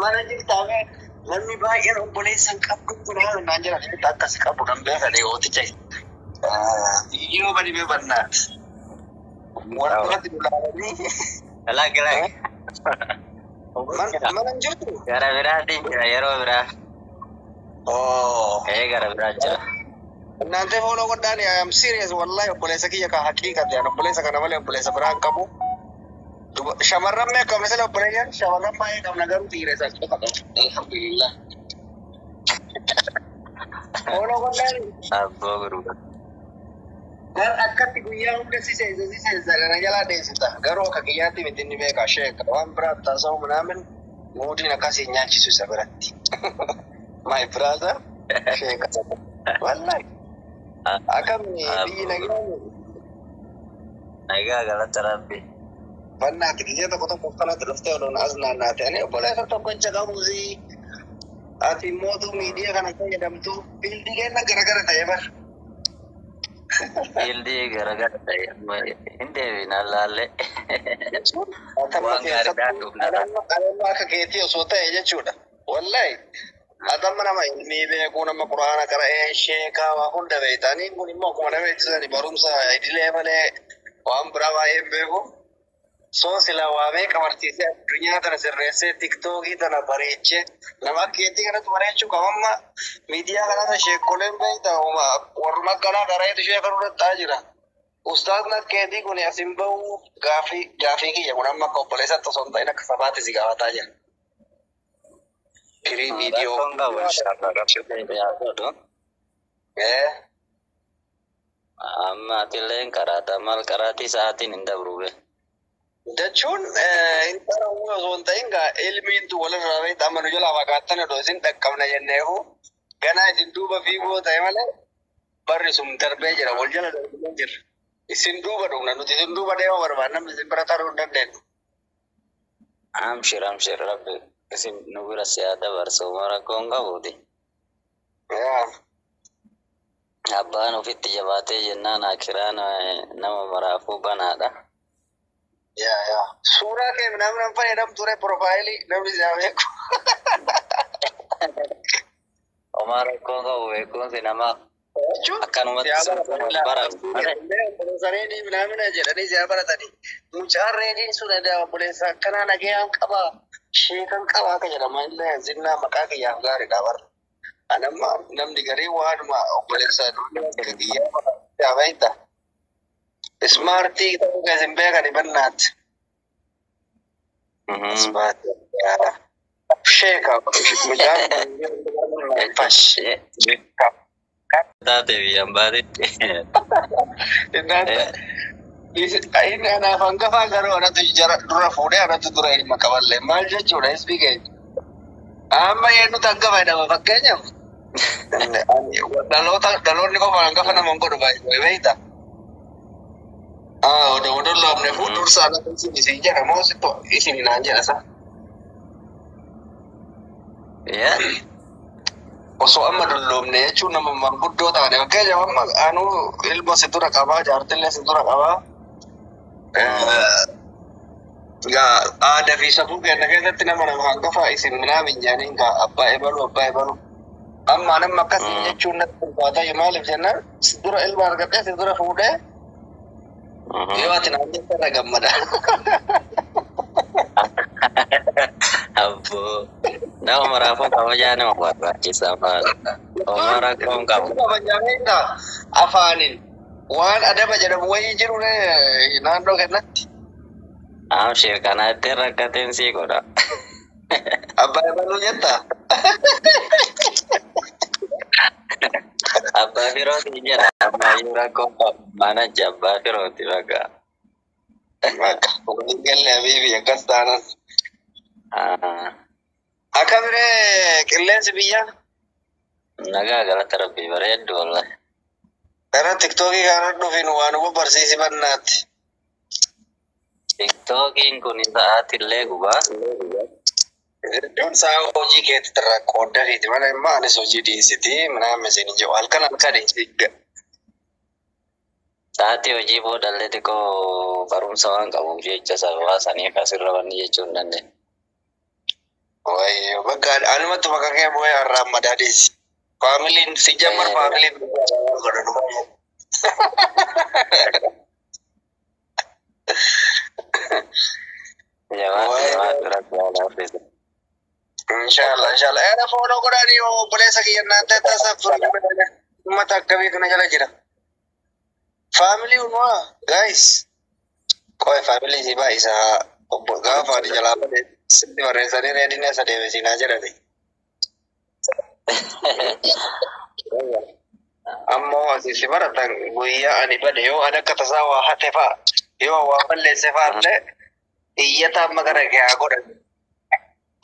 Mana jirtaa namni baay'een obboleessa hin qabdu kun naan jira akkas qabu nan beeka dhiyooticha. Yoo badi bee bannaati. Warra biratti laalanii. Laag laag. Mana hin jirtu? Gara biraatiin jira yeroo biraa. Oh. Ee gara biraa jira. እናንተ follow godhaan. I am serious, wallahi, obboleessa kiyya ka haqiiqate an obboleessa kana malee obboleessa biraa hin qabu. Shamarran mee qabna sila obboleeyyan shamarran baay'ee qabna garuu dhiira isa qofa qabu. Alhamdulillah. Follow godhaan. Abboo gurgura. Gar akkatti guyyaa hunda si seessa si seessa na jalaa deessita. Garuu akka kiyyaatti miti inni beeka sheeka waan biraa taasa'u minaamin muudiin akkasii nyaachisu isa biratti. My brother sheeka. Wallahi. Akkam biyyi nagaa? Nagaa galata Rabbi. Bannaatti gisee tokko tokko akkanatti dhuftee odoon as naannaate ani obboleessa tokkicha qabuusi ati mootu miidiyaa kana fayyadamtu field kenna garagara ta'e bar. Field garagara ta'e amma hin deebina laallee. Atama Waan gaariidhaan keessattuu dhufna. anamma akka keetii osoo ta'e jechuudha. Wallahi. Atama nama ilmii beekuu nama quraana qara'ee sheekaa waa hunda beektanii kun immoo akkuma nama beeksisani barumsa idilee malee waan biraa baay'ee hin beeku. So sila waa meeqa barsiisee addunyaa tana sirreessee TikTokii tana bareechee nama akka keetii kanatti bareechuu qabamma miidiyaa kanarra sheekoleen beekta warruma akkanaa qareetu sheeka nurra jira. Ustaazni akka keetii kun asin bahu gaafii gaafii kiyya kun amma akka obboleessatti osoo hin ta'in akka sabaatti si gaafataa jira. Firii viidiyoo. Rakkoon qabu inshallah Rabbi haa godhu. Eh. Amma atilleen qaraata maal qaraatii sa'aatiin hin dabru be. Jechuun intala uumuu osoo hin ta'in gaa ilmiintu walirraa beekta amma nu jalaa fagaattan odoo isin dhaqqabna jenneefu ganaa isin duuba fiigoo ta'e malee barri sun darbee jira wal jala darbee jira. Isin duuba dhufna nuti isin duuba deema barbaadna namni isin bira taruu hin dandeenyu. Amshir amshir Rabbi isin nu bira si haa dabarsu rakkoon qabuuti. Yaa. Abbaan ofitti jabaatee jennaan akiraan nama maraafuu banaadha. Yaa yaa. Suuraa kee namni nan fayyadamtu ture profile namni si haa beeku. Homaa rakkoon qabu beekumsi namaa Jechuun akkanumatti si haa sun baratanii baramu malee. obboleessa reedii minaamina jedhanii si haa baratanii. Mucaan reediin sun obboleessa akkanaa nagayaan qabaa sheekan qabaa akka jedhama illee zinnaa maqaa kiyyaaf gaariidha bara. Anamma namni garii waanuma obboleessa kiyyaa yaa beekta. Smart ta'uu keessa hin beekani bannaatti. Smart. Sheeka mucaan fash. Taate biyyaan baatetti. Inni anaaf hangafaa garuu anatu jara dura fuudhee anatu dura ilma qaballee maal jechuudha isbii keenya. Amma eenyutu hangafa jedhama fakkeenyaaf. Dhaloota dhaloonni qofa hangafa nama hin godhu baay'ee beekta. Ah, odoo odolloofne fuuldursa anatu isin isin jedha moo sitti isin naan jedha sa. Yaa. Osoo amma dulloomne jechuun nama manguddoo taane fakkeenyaaf amma anuu ilma si dura qabaa jaartillee si dura qabaa. Gaa aadaa fi safuu keenya keessatti nama nama hangafa isin minaamin jedhaniin gaa abbaa ebalu abbaa ebalu. Amma nama akkasii jechuun natti ulfaata maaliif jennaan si dura ilma argadhee si dura fuudhee yoo ati naan jette irra gammada. Abboo. Nama maraafuu kabajaa nama barbaachisa maal. Homaa rakkoon qabu. Kabajaa afaaniin waan adaba jedhamu wayii jiru naannoo kennatti. Amshir kana ittiin rakkateen sii godha. Abbaa ebaluu jettaa? Abbaa firooti jedha ammayyuu rakkoon qabu. Manachi abbaa firooti bakka. Bakka walii galle habiibi akkas taanan. Akkamiree qilleensi biyyaa? Nagaa galata Rabbii bareeddu wallahi. Gara TikTokii kana dhufin waanuma barsiisi bannaatti. TikTokiin kun sa'aatillee gubaa. Iddoon isaa hojii keetti irraa qooddaniiti malee immoo anis hojii dhiisiti minaan isin hin jedhu halkan halkan. Sa'aatii hojii boodallee xiqqoo barumsa waan qabuuf jecha sababa saniif asirra wanni jechuu hin dandeenye. Wayii. Bakka anumatti bakka kee bu'ee har'aan madaadheessi. Faamiliin si jammar faamiliin godhanu. Jabaadhu jabaadhu rabbi haa laaffisu. Inshallah inshallah. Era fooloo godhanii obboleessa kiyya naan ta'e taasisaa uummata akkamii kana jala jira. Faamilii unuwaa guys. Qoy faamilii si baay'isaa obbo gaafa ani jalaa badee sitti barreessanii reediin isa deebisinaa jedhani. Ammoo asii si baratan guyyaa ani bade yoo ani akka tasaa waa hate fa'a yoo waa balleesse fa'a illee iyyata amma gara kee haa godhan.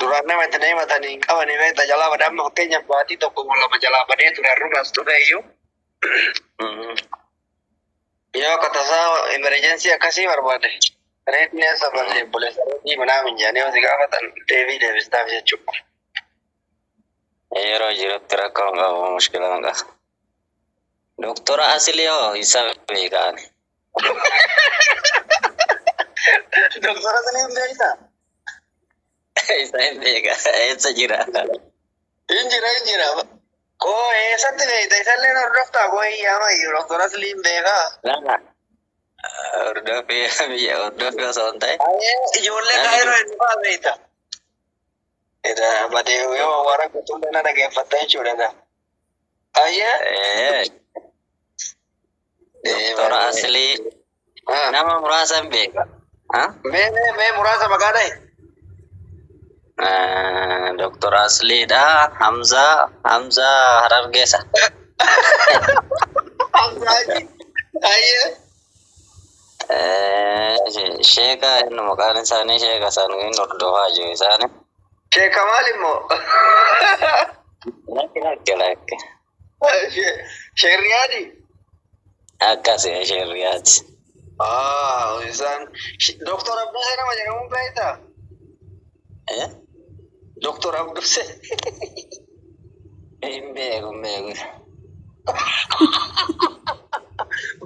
Duraan nama itti himatanii hin qabanii beekta jalaa bade amma fakkeenyaaf baatii tokko moo lama jalaa badee ture har'umas dhufe iyyuu. Yoo akka tasaa emerjensii akkasii barbaade reetni eessa barree obboleessa reetii manaa minjaanii yoo si gaafatan deebii deebistaaf jechuudha. Yeroo jirutti rakkoo hin qabu mushkila hin qabu. Doktora Asilii hoo isa beekaan. Doktora Asilii hin beektaa? Isa hin beeka eessa jira? Hin jira hin jira. Koo eessatti beekta isallee hordoftaa koo hiyyaama iyyuu doktora Asilii hin beekaa. Lama. Hordofii biyya hordofii osoo hin ta'in. Ijoollee kaayiroo hin fa'aa beekta. Eda badee yoo warra kutuun na dhaggeeffatta jechuudha. Ayyee. Doktora Asilii nama muraasa hin beeka. Mee mee mee muraasa maqaa dhahi. Doktora Asiliidha. Hamzaa Hamzaa Harargeessa. Hamzaa. Ayyee. Sheeka inni maqaan isaanii sheeka isaanii inni hordofaa jiru isaanii. Sheeka maal immoo? Lakki lakki lakki. Sheerriyaadi? Akkasi sheerriyaati. Isaan Doktor Abdusee nama jedhamuun beektaa? Doktor Abdusee. Hin beeku hin beeku.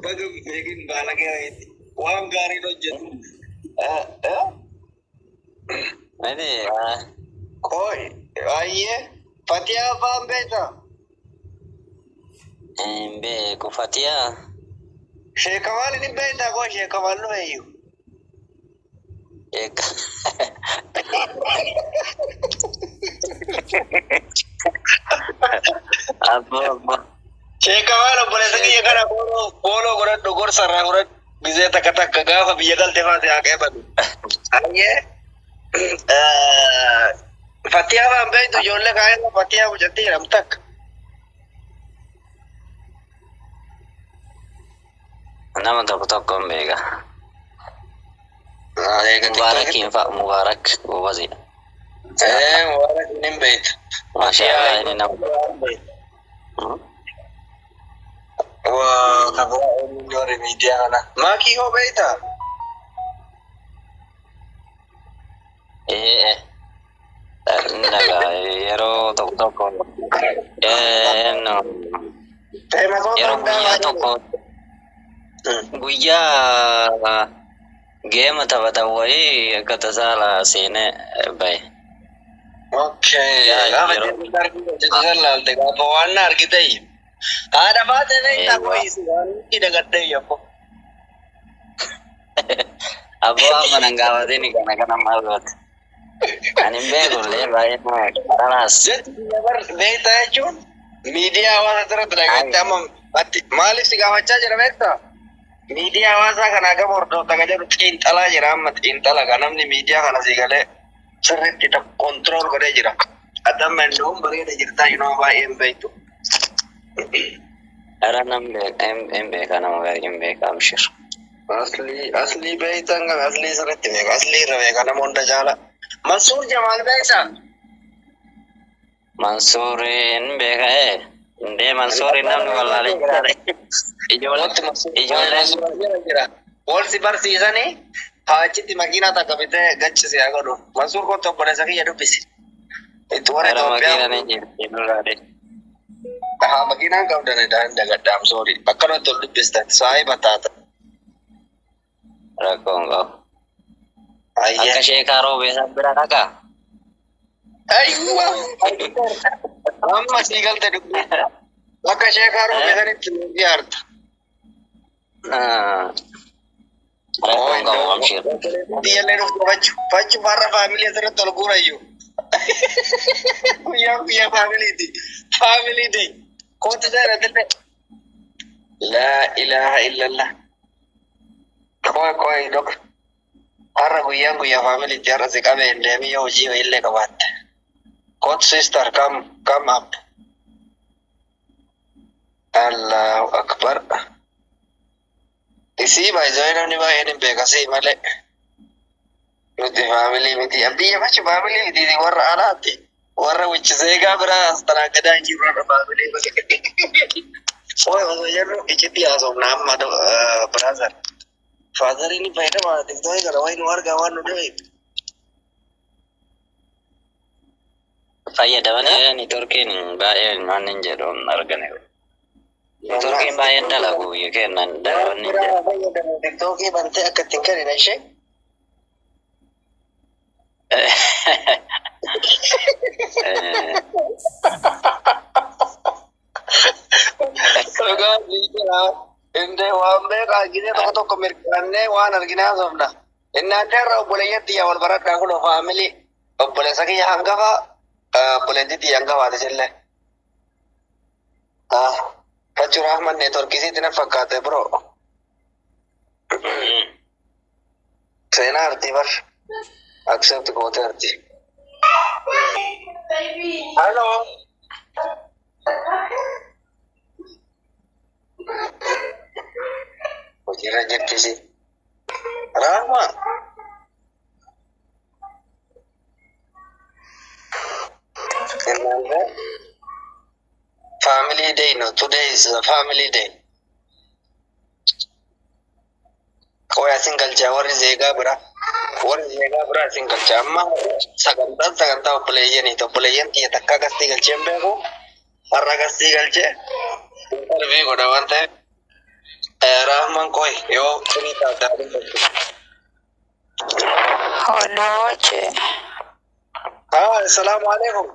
Baga beekin baala kee wayiiti. Waan gaariin hojjetu. Miti Qoy baay'ee Fatiyaa afaan beektaa? Hin beeku Fatiyaa. Sheekamaal ni beektaa koo sheekamaal nu eeyyu. Sheeka. Abbo abbo. Sheekamaal obboleessa kiyya kana booloo godhadhu gorsa irraa godhadhu gizee takka takka gaafa biyya galte faate haa qeebadu. Ayyee. Fatiyaa afaan beektu ijoollee kaayirra Fatiyaa mucattii jedhamtu takka. Nama tokko tokko hin beeka. Mubaarakiin fa'a Mubaarak gobaziidha. Mubaarakiin hin beektu. Maashaallah inni nama. Waa kabira eenyu warri miidiyaa kana. Maakii hoo beektaa? Ee dhagaa yeroo tokko tokko yeroo guyyaa tokko guyyaa geema taphatan wayii akka tasaa seenee bahe. Okay. Gaafa hojjetu laalte gaafa waan na argite haadha baatee beektaa koo waan itti dagadhee yakko. Abboo amma nan gaafatiin kana kana maal goote? Ani hin beeku illee baay'ee kanaas. Jechi beektaa jechuun miidiyaa hawaasaa irratti dhagatte amma maaliif si gaafachaa jira beektaa? Miidiyaa hawaasaa kana gama hordofta kan jedhu xiinxalaa jira amma xiinxala kan namni miidiyaa kana si galee sirriitti kontirool godhee jira. Adamma inni bareeda jirtaa yeroo baay'ee hin beektu. Ara nam hin beeka nama gaarii hin beeka amshir. Asli asli beektan kan asli sirriitti beeka asli irra beeka nama hunda jaala. Mansuur Jamaal beektaa? Mansuuriin beeka ee. Indee Mansuuriin namni wallaalee jiraate. Ijoolleen jira. Wal si barsiisanii haa achitti makiinaa takka bitee gachisi haa godhu. Mansuur kottu obboleessa kiyya dubbisi. Itti warra Ara Itoophiyaa. makiinaan hin jirti nurraadhe. Haa makiinaan qabdan dagaddaam soori. Akkanatti ol dubbistan saayiba taata. Rakkoon qabu. Akka sheekaa roobee san bira dhaqaa. Aywa. Amma sii galte dubbii. Bakka sheekaa roobe sanitti nu ziyaarta. Rakkoon qabu amshir. Biyyallee dhuftu fachu. Fachu farra faamilii asirratti ol guurayyu. Guyyaa guyyaa faamiliiti. Faamilii day. Kootu seera dillee. Laa ilaaha illallah. Qoy qoy dok. Har'a guyyaan guyyaa faamiliitti har'a si qabee hin deemin yoo hojii illee qabaatte. Kootu sister, come come up. Allahu akbar. Isii baay'ee namni baay'een hin beeka sii malee. Nuti faamilii miti. Biyya fachi faamilii miti warra alaati. Warra wichiseegaa biraa as tanaagadaa jiru warra faamilii malee. Oye, osoo jennu iccitti haasofna amma, brother. Fatheriin fayyadama TikTokii kana wayi nu argaa waan nu dhibe. Fayyadamanii networkiin baay'een waan hin jedhu hin argane. Networkiin baay'een dalagu biyya kennan dalagoonni hin jedhu. Fayyadamu TikTokii bantee akka ittiin kennine ishee. Dhugaa jira. Indee waan beekaa gisee tokko tokko mirkaannee waan argine haasofna. Innaan irra obboleeyyan tiyya wal baradhaa kun faamilii obboleessa kiyya hangafa, obboleettii tiyya hangafaati sillee. Fachu Rahman networkii isiitti na fakkaate bro. Seenaa artii bar. Accept goote artii. Hello. Hojiirra jirti si. Rahma. Innaan family day, no, today is a family day. Qoy asin galchaa warri zeegaa bira. Warri zeegaa bira asin galchaa amma sagantaan sagantaa obboleeyyaniiti. Obboleeyyan tiyya takka gastii galchee hin beeku. Har'a gastii galchee interview godha waan ta'eef. Rahman qoy yoo firii taate. Holoche. Ah, assalamu alaikum.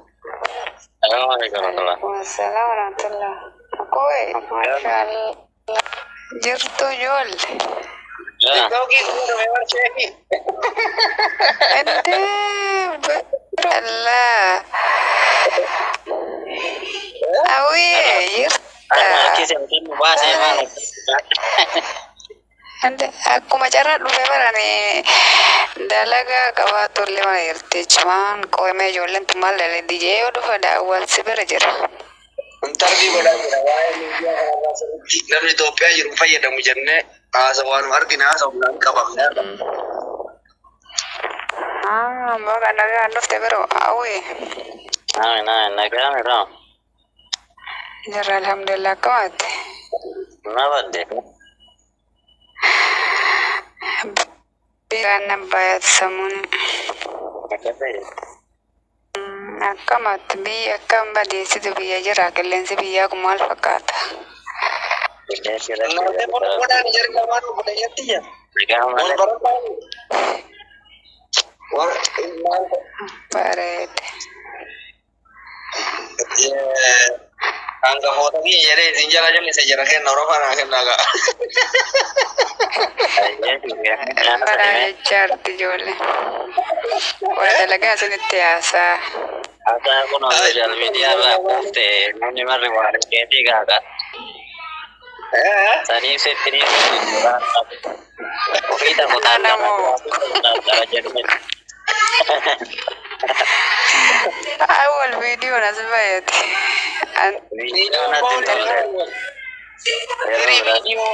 Assalamu alaikum warahmatullah. Wassalam warahmatullah. Koi, mashallah. Jirtu ijoollee. TikTokii kun dhufe bar sheeki. Ente Allah. Awiye jirta. Baasee maal? Ente akkuma carraa dhufe barani dalagaa qabaatullee mana jirti. Cimaan qo'amee ijoolleen tun maal dalagdi jee yoo dhufa daawwan si bira jira. Interview godhaa jira waa'ee miidiyaa kanarraa sirriitti namni Itoophiyaa jiru fayyadamu jennee haasawaa nu argina haasawaan qabamne. Ah, baga nagaan dhufte biroo awwiye. Naami naami nagaan irraa. Jirra alhamdulillah, akkamaatti. Na badde. Biraan nabbaayat sammuun. Akkamatti biyya akkam badeessitu biyya jira, qilleensi biyyaa kun maal fakkaata? Qilleensi Naannoo kun godhaan jarri lamaan obboleeyyatti jira. Nagaa Wal malee. baradhaa. Warra maal Bareede. Hangafoota kiyya jedhee isin jala jallise jara kenna Oromoo naa kennaa ga'a. Baraa jechaarti ijoollee. Warra dalagaa isinitti haasaa. Haasaa kun social media irraa kuufte namni marri waan keetii gaadha. Saniif sitti ni ofii taphotaan Anamoo. Jedhame. Awwal viidiyoon as bayate. Viidiyoon natti hin tolle. Firii viidiyoo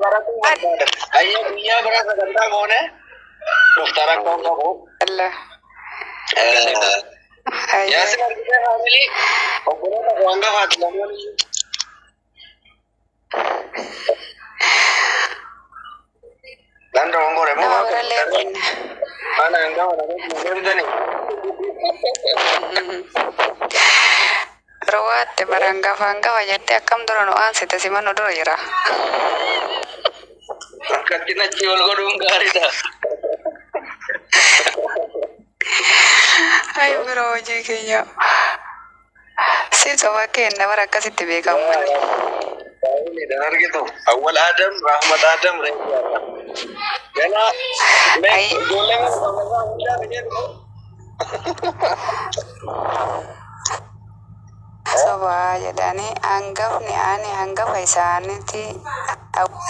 baratuu barbaada. Ayyaa guyyaa biraa sagantaa goone dhufta rakkoon qabu. Allah. Yaasin argitee faamilii obboloota koo hangafaati lamaan iyyuu. Nan dogongore moo? Nama birallee finna. Ana hangafa namoonni hin deemtanii. Rowaatti bara hangafa hangafa jettee akkam dura nu aansite simannu dura jira. Akkatti achi ol godhuun gaariidha. Ay bira hojii keenya. Si soba kenna bara akkasitti beekamu malee. Dan argitu. Awwal Adam, Rahmat Adam, Reedi Adam. Ganaa Ay. ijoollee mana hundaa fidee dhufu. Sobaa jedhanii hangafni ani hangafa isaaniiti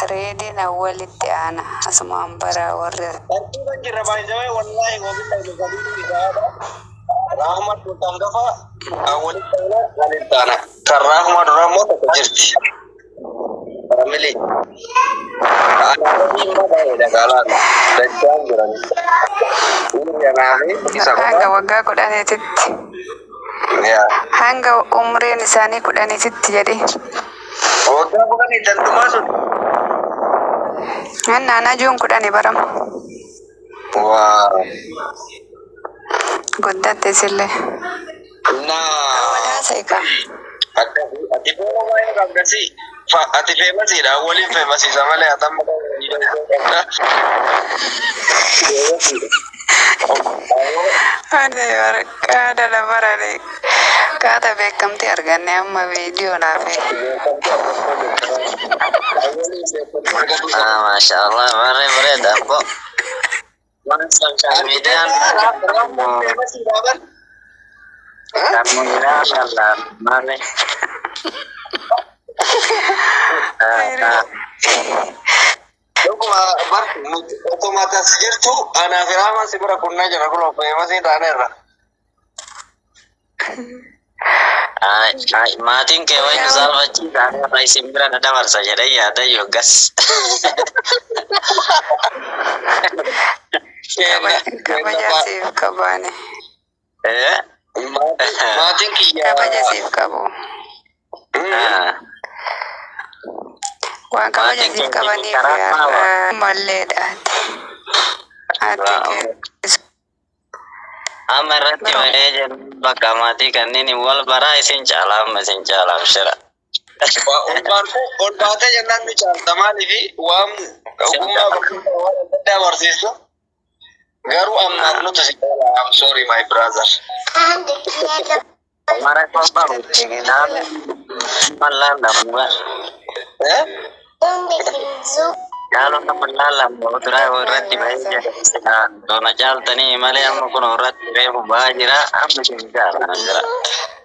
reediin awwalitti aana asumaan bara warri Tartiiban jirra baay'ee wallaahi wabillahi dhugaatiitu isaadha. Rahmat hangafa awwalitti aana walitti aana. Kan Rahma duraa immoo tokko jirti. Family. Anaafii immoo baay'eedha gaalaan. Dachaan jiran. Inni anaafi isa hanga qofa. waggaa 10titti Yaa. hanga umriin isaanii 10titti jedhe. Waggaa 10 dandumaa sun. Naannaa juun 10 barama Waa. guddatte isillee. Naa. Walaasa egaa. Akkasii ati foonoo baay'ee qabdasi. Ati feemasiidha. Waliin feemasiisa malee ati amma qabda. Ani waraqaa dhala barane kaata beekamtii arganne amma viidiyoo naafe. Ah, masha Allah, bareeda bareeda abbo. Waan social media kan malee. Dhuguma bar otuma tas jirtu anaa fi Raamaan si bira kunnaa jira kun feemasii taaneerra. Maatiin kee wayi nu saalfachiisaa irra isin bira na dabarsa jedhee yaada yoggas. Kabaja siif qabaani. Maatiin kiyya. Kabaja siif qabu. Waan kabaja Maatiin siif kee qabaniif karaa mawa. malleedhaati. Ati kee Amma irratti bahee jedhu bakka maatii kanneen wal baraa isin caala amma isin caala abshira. Ol baatee jennaan nu caalta maaliifi waan ogummaa waan adda addaa barsiistu. Garuu ammaaf nuti si caala. I'm sorry, my brother. Mara qabu. Mallaan lamu. Eh? Jaalota mallaan lamu duraa irratti bahee jedhu. Doona caaltanii malee amma kun irratti reefu bahaa jira amma isin caala jira.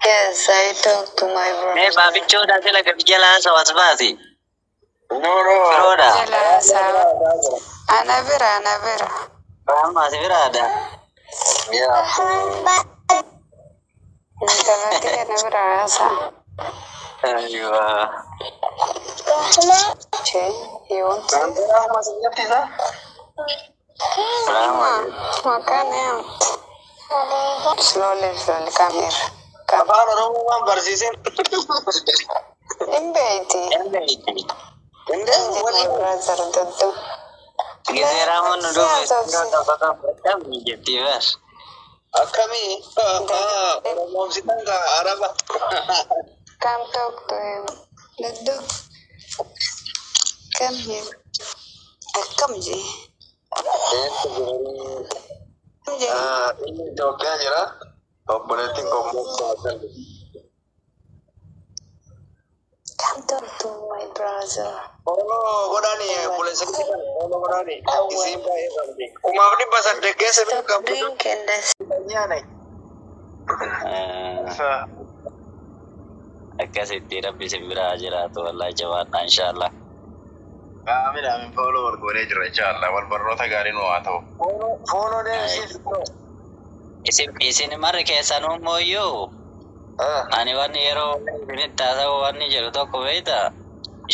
Yes, I talk to my Mee brother. baabichoodha sila gadi jalaa sawas baasi. No, no. Firoodha. Jala haasawa. Ana bira, ana bira. Amma si biraadha. Yeah. Intalatti ana bira haasaa. Aywa. Che, you want to? Kan Rahma si nyattisa? Rahma. Maqaan yaamti. Slowly, slowly, come here. Come. Afaan Oromoo waan barsiisin. Hin beeyti. Indee My waliin. brother Doddo. Gisee raamoon nu Si duuba haasofsi. tokko tokko akkamii jetti bar. Akkamii? Oromoomsitan ka Araba. Come talk to him. Doddo. Come here. Akkam jee? Eessa jiranii? Akkam jee? Inni Itoophiyaa jira. Obboleettiin koo immoo Saawudan. Come talk to my brother. Follow godhaani obboleessa kee follow godhaani. Isiin baay'ee qabdi. 1800 keessa Stop qabdu. drinking this. Nyaane. Akkasitti rabbi isin biraa jiraatu wallahi jabaadha inshallah. Aamin aamin follow wal goonee jirra inshallah wal barnoota gaarii nu haa ta'u. Follow deemsiif. Isin marri keessanuu mooyyuu ani wanni yeroo isinitti haasa'u wanni jedhu tokko beekta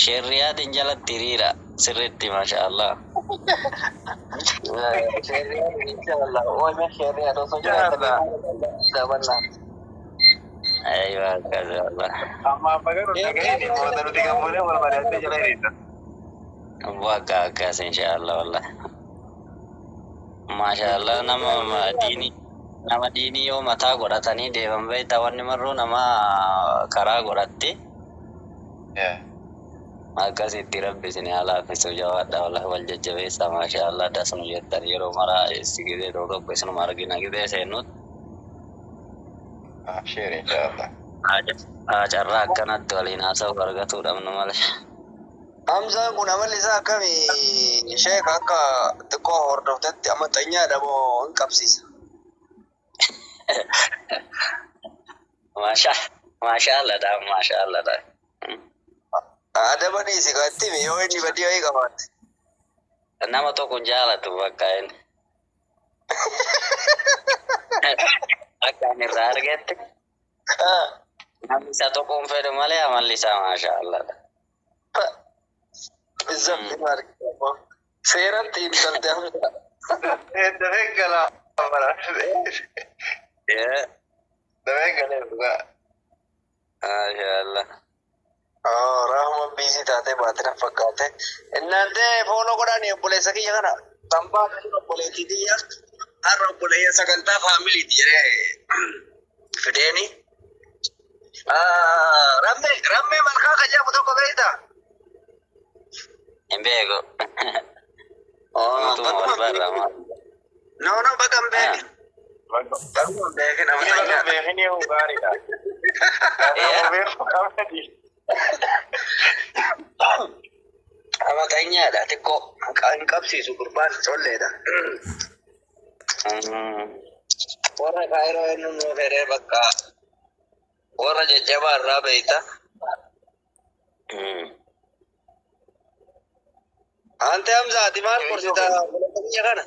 sheerriyaatiin jalatti hiriira sirriitti masha Allah. Inshallah. Oome sheerriyaa osoo jiraatan. Aywa akkas wallah. Amma amma garuu dhaga'ee booda nuti gammoodee wal mari'attee jala hiriirra. Bakka akkas inshallah wallah. Masha Allah nama diinii nama diinii yoo mataa godhatanii deeman beekta wanni marruu nama karaa godhatti. Akkasitti rabbi isin haa laaffisu jabaadha wallahi wal jajjabeessa masha Allah dasnu jettan yeroo maraa gisee tokko tokko isinuma argina gisee seennutti. Abshir inshallah. Carraa akkanatti waliin haasa'u argatuu dhabnu malee. Hamzaan kun amalli isaa akkami sheeka akka xiqqoo hordoftetti amma xanyaadha moo hin qabsiisa? Maasha Allah dha, maasha Allah dha. Adaba dhiisi kaatti yoo inni badii wayii qabaate. Nama tokko hin jaalatu bakka inni. Akka inni irraa argetti namni isa tokko hin fedhu malee amalli isaa maasha Allah dha. Bizzabti maal seeratti intalte Hamza. Dafee galaa bara. Dafee galee dhugaa. Maasha Allah. Rahuma biizii taatee baate na fakkaate. Innaantee fooloo godhaani obboleessa kiyya kana tambaa kan obboleettii kiyya har'a obboleeyya sagantaa faamiliiti jedhee fideeni. Rammee rammee malkaa kan jedhamu tokko beektaa? Hin beeku. Utuma wal barra maal. No no bakka hin beekin. Bakka hin beekin amma Inni bakka xayyaa. beekni yoo gaariidha. Nama beeku qabdi. Amma xayyaadha xiqqoo hin qabsiisu gurbaan colleedha. Warra kaayiroo inni nuu fedhee bakka warra jajjabaa irraa beekta. Ante Hamza ati maal gorsita biyya kana?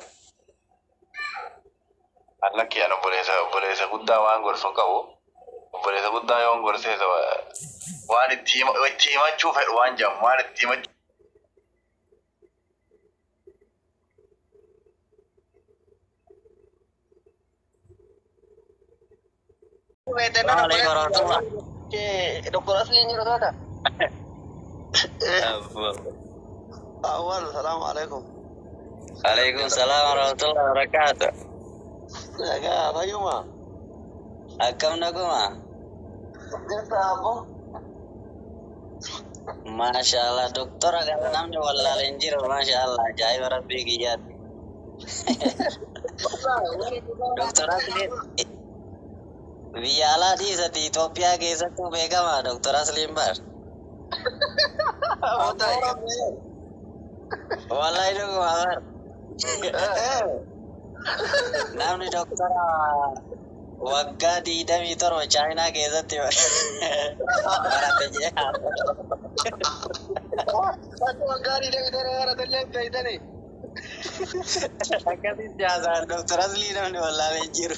Allakki ani obboleessa guddaa waan gorsu hin qabu. Obboleessa guddaa yoon gorsees waan itti himachuu fedhu waan jedhamu waan itti himachuu Waalaikum warahmatullah. Doktor Asliin jiru taata? Awwal, salaamu alaikum. Waalaikum salam warahmatullahi wabarakatuh. Nagaa fayyuma. Akkam naguma? Jirta abbo? Maasha Allah, doktora kana namni wallaale hin jiru. Maasha Allah, ajaa'iba rabbii kiyyaatti. Doktora Asliin biyya alaa dhiisati Itoophiyaa keessattuu beekama Doktor Asliin bar. Wallahi dhuguma bar. Namni doktora waggaa 27 Chaayinaa keessatti barate jee. Waggaa 27 baratellee beektanii. Akkasitti haasa'an Doktor Aslii namni wallaalee hin jiru.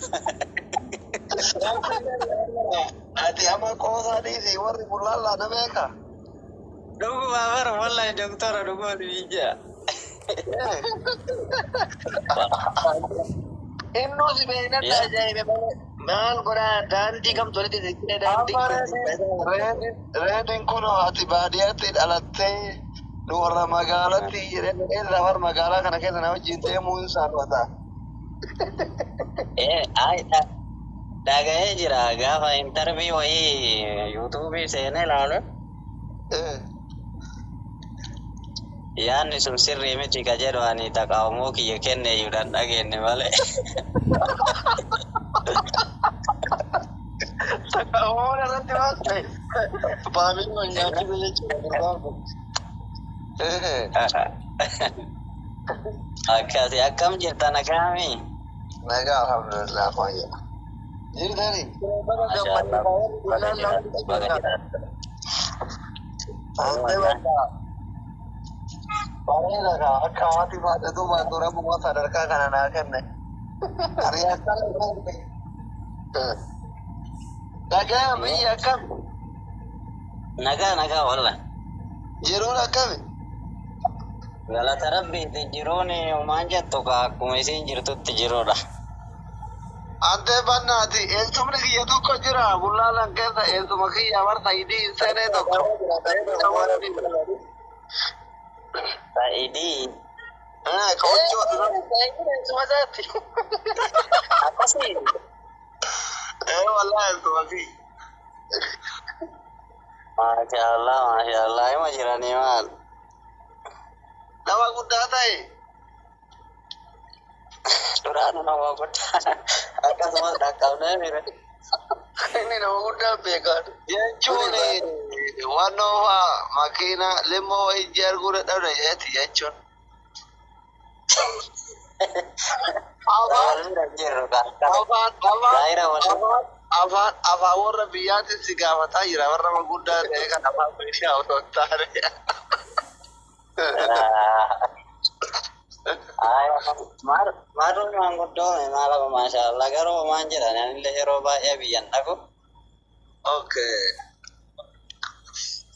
Ati amma qoosaa dhiisii warri bullaallaa na beeka. Dhuguma bara wallahi doktora dhuguma biyya. Innuu si beeknatti ajaa'ibe malee maal godhaa daandii kamtu walitti siqee daandii. Reediin kun ati baadiyyaatti dhalattee nu warra magaalatti jedhee lafa magaalaa kana keessa na wajjin deemuu hin saalfata. Ay dhaga'ee jira gaafa intarvii wayii yuutuubii seenee ilaalu. Yaanni sun sirrii miti ka jedhu ani taqaawamoo kiyya kenne iyyuu dhan dhageenye malee. Taqaawamoon irratti maal ta'e? Faamilii wal nyaachise jechuudha gurbaan kun. Akkasi akkam jirta nagaami? Nagaa alhamdulillah fayyaa. Jirtani? Masha Allah. Baga jiraatu baga jiraatu. Ante bakka bareeda kaa akka haati baadhatu baatu rabbuma sadarkaa kana naa kenne. Ani akkana Nagaa biyya akkam? Nagaa nagaa walla. Jiruun akkami? Galata rabbiiti jiruun homaan jettu ka akkuma isiin jirtutti jiruudha. Ante bannaati eessumni kiyya tokko jira bullaalan keessa eessuma kiyya bar sayidii hin seenee tokko. Sa'idii. Qochoo Eessuma isaatti. Akkasii. Wallahi eessuma kiyya. Maasha Allah maasha Allah hima jiranii maal? Nama guddaa ta'e. Duraan nama guddaa akkasumas dhaqqabnee mire. Inni nama guddaa beekaa. Jechuun waan oofaa makiina limmoo ijji arguu dadhabde jeeti jechuun. Afaan Wal bira jirru kan. afaan afaan Zaahira wal afaan afaan afaan warra biyyaatiin si gaafataa jira warra guddaa ta'e kan afaan meeshaa otoo hin taane. Maarroo maanguddoome maal amma maashaallah garuu maan jedhan anillee yeroo baay'ee biyyan dhaqu. Okay.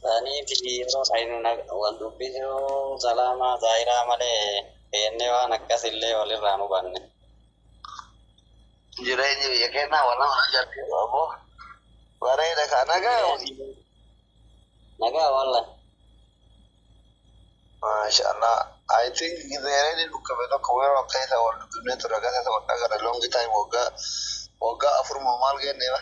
Saniif yeroo sayinu wal dubbisuu salaamaa zaahiraa malee feennee waan akkasillee walirraa nu banne. Jireenyi biyya keenyaa waan nama ajaa'ibsiisu abbo. Bareeda kaa nagaa. Nagaa walla. Maasha Allah. I think gizeereen dhukkabe tokko yeroo keessa wal dubbifnee ture akkasii wal dhagara long time waggaa waggaa afur moo maal genne ba.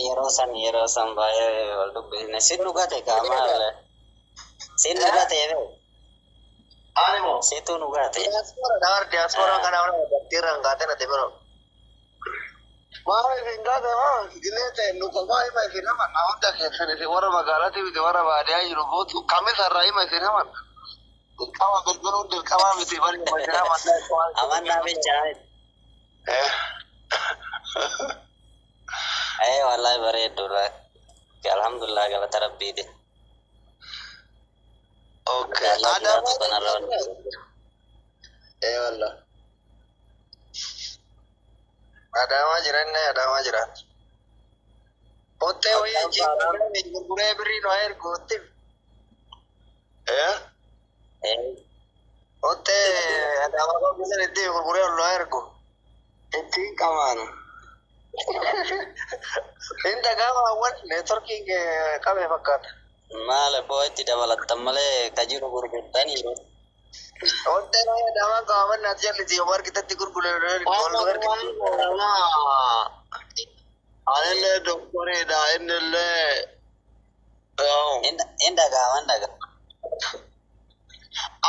Yeroo san baay'ee wal dubbisne sin dhugate kaa maal sin dhugate bee Ani moo. situ dhugate. Diaspora dabar diaspora kana wala bakteera ngaate na tebero. Maal isin gaate maa gilee ta'e nu kophaa hima isin haman na hunda keessan isin warra magaalaatii miti warra baadiyyaa jiru gootu kamisarraa hima isin haman. Dirqama bilbiluun dirqamaa miti bari hima isin haman. Amannaa bichaa. Eh. Ee wallahi bareedduudha. Alhamdulillah galata rabbiiti. Okay. Magaalaa jiraatu kanarra wal Eh wallah. Adaamaa jiranne Adaamaa jira. Kottee wayii achi gurguree birrii nu haa erguutti. Eh? Ee Kottee Adaamaa qophiisan itti gurguree ol nu haa ergu. Ittiin qamaana. Inta gaafa awwal neetworkiin qabee fakkaata. Maal boo itti dabalattan malee ka jiru gurgurtanii. Kottee wayii Adaamaa qaaman naaf jallisi yoo argitetti gurguree ol nu ergu. Anillee doktoriidha innillee. Hin dhaga'ama hin dhaga'ama.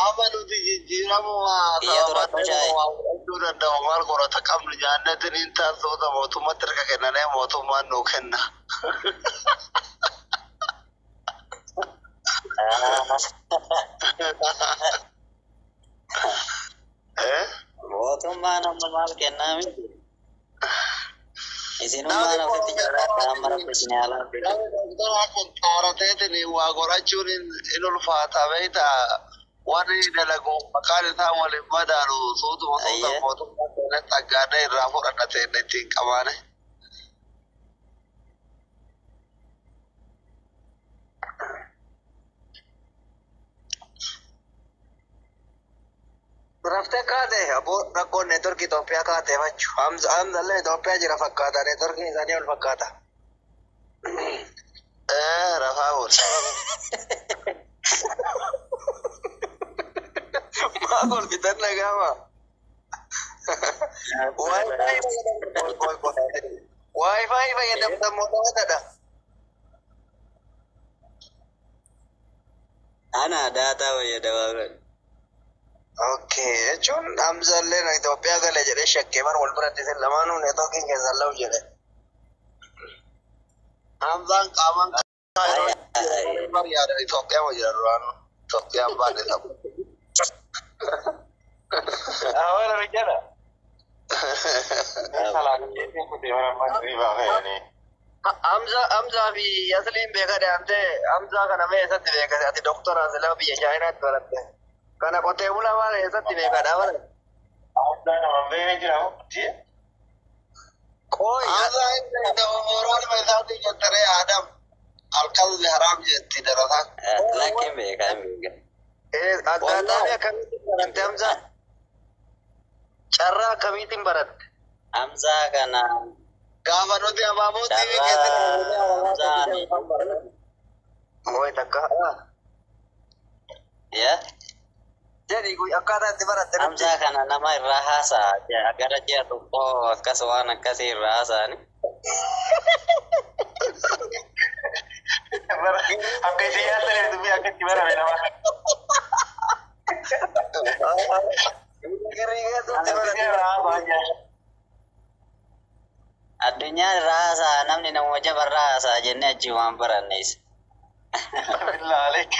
Amma nuti jijjiiramuma Biyya dura bushaayee. waa fudhachuu danda'u maal godhata qabnu jaallatni hin taasifata mootummatti harka kennanee mootummaan nuu kenna. Eh? Mootummaan amma maal kennaa miti. Isinummaan ofitti jiraata amma rabbi isin haalaa fidu. Namni doktoraa kun xaarateetiin waa godhachuun hin ulfaata beektaa warri dalagu maqaan isaa waliin madaalu suutuma suuta Ayyee. mootummaa keenyatti aggaanee irraa fudhanna ta'e ittiin qabaane. Raftee kaate aboo rakkoon neetworkii Itoophiyaa kaate fachu. Hamzallee Itoophiyaa jira fakkaata neetworkiin isaanii ol fakkaata. Eh, rafaa oolu. Maa kolfitan dhaga'ama. Waayifaayi fayyadamtan mootummaadha. Ana daataa fayyadamaa bira. Okay, jechuun Hamzallee Itoophiyaa gale jedhee shakkee bar wal biratti isin lamaanuu neetworkiin keessan la'u jedhe. Hamzaan qaamaan kaayiroo yaada Itoophiyaa ma jira duraanu Itoophiyaan baanne ta'u. Awwaala bijjala. Hamza Hamzaa fi Asliin beeka deemtee Hamzaa kana mee eessatti beeka ati doktora silaa biyya Chaayinaatti baratte. Kana qotee bulaa maal eessatti beekadha bara. Qooyi Hamzaan inni mooraa isaatii jettaree Adam alkalli haraam jetti darataan. Lakki hin beekaa hin beekaa. Aggaataamii akkamiitiin baratte Hamzaa? Carraa akkamiitiin baratte? Hamzaa kana Gaafa nuti abaaboo TV carraa keessatti Hamzaan Mooyi takka. yaa Jedhi akkaataa itti baratte nutti. Hamzaa kana nama irraa haasa'a gara ji'a tokkoo akkas waan akkasii irraa haasa'ani. Akka isin yaaddan dubbii akka itti barame nama. Girii keessatti baratte. Addunyaan irraa haasa'a, namni nama jabarraa haasa'a jennee achi waan barannees. Billaa aleek.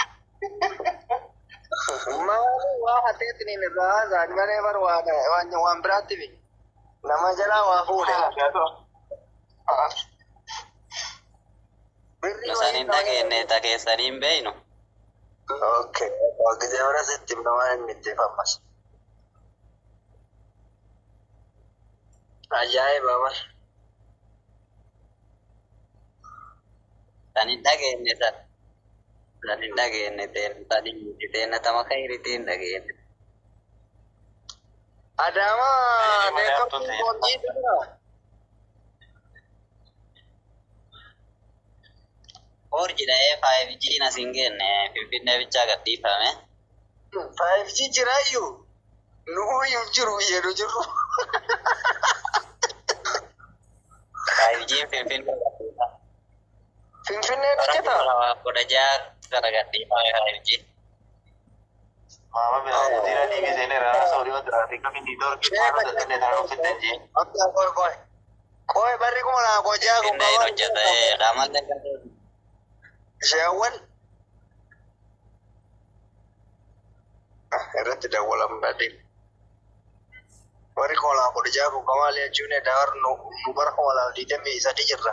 Maali waa hateetiniin irraa haasa'an malee bar waan biraatti bi. Nama jalaa waa fuudhe. Birrii Nu san hin dhageenye, ta keessanii hin beeynu. Okay. Gisee bira sitti himna waan inni itti ammas. Ajaa'iba bar. San hin dhageenye san. San hin dhageenye, teena sadii teena tama khayriitiin hin dhageenye. Adaamaa neetworkiin 4G jira. 4G dha, 5G nas hin geenne, Finfinnee bichaa gadhiifame. 5G jiraayyuu nu hin jiru jedhu jirru. 5G Finfinnee gadhiifame. Finfinneen Bara hojjeta. 2016 kana gadhiifame 5G. Maama biraa jaziiraa dhiibii seeneera. Saawudii tiraafikii fi niitoorkii maal hojjetanii taa'uu fiddan jee. Abdaa qoy qoy. Qoy barri 2016 kun Finfinneen hojjeta qaamallee gadhiifame. Sheewwan irratti dawwalan badii. Warri 2016 kun kamaal jechuun daawar nu bara 2023 jirra.